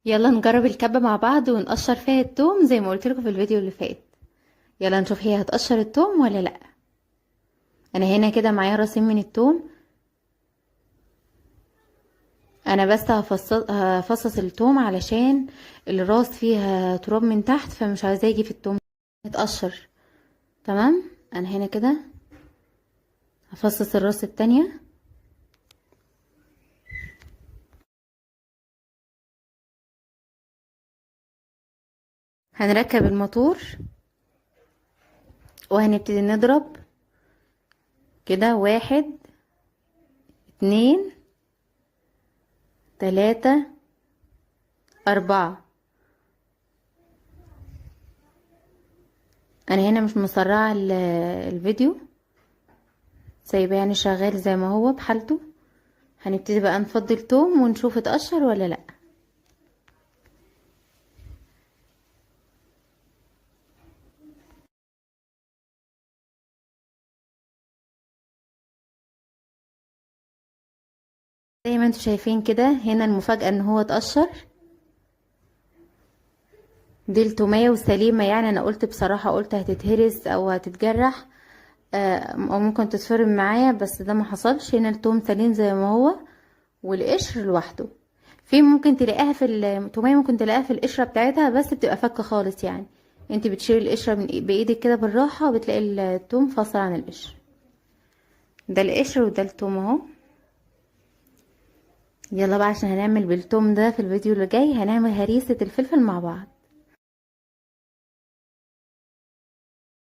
يلا نجرب الكبة مع بعض ونقشر فيها التوم زي ما قلت لكم في الفيديو اللي فات. يلا نشوف هي هتقشر التوم ولا لا. انا هنا كده معايا راسين من التوم، انا بس هفصص التوم علشان الراس فيها تراب من تحت، فمش عايزاه يجي في التوم يتقشر. تمام، انا هنا كده هفصص الراس التانية. هنركب الموتور وهنبتدي نضرب كده، 1 2 3 4. انا هنا مش مسرعة الفيديو، سايباه شغال زي ما هو بحالته. هنبتدي بقى نفضي التوم ونشوف اتقشر ولا لا. زي ما انتوا شايفين كده، هنا المفاجأة ان هو اتقشر. دي التومية وسليمة، انا قلت بصراحة، قلت هتتهرس او هتتجرح، او ممكن تتفرم معايا، بس ده ما حصلش. هنا التوم سليم زي ما هو والقشر لوحده. في ممكن تلاقيها في التومية، ممكن تلاقيها في القشرة بتاعتها، بس بتبقى فكة خالص، انت بتشيلي القشرة بايدك كده بالراحة وبتلاقي التوم فاصل عن القشر. ده القشر وده التوم اهو. يلا بقى عشان هنعمل بالتوم ده في الفيديو اللي جاي، هنعمل هريسة الفلفل مع بعض.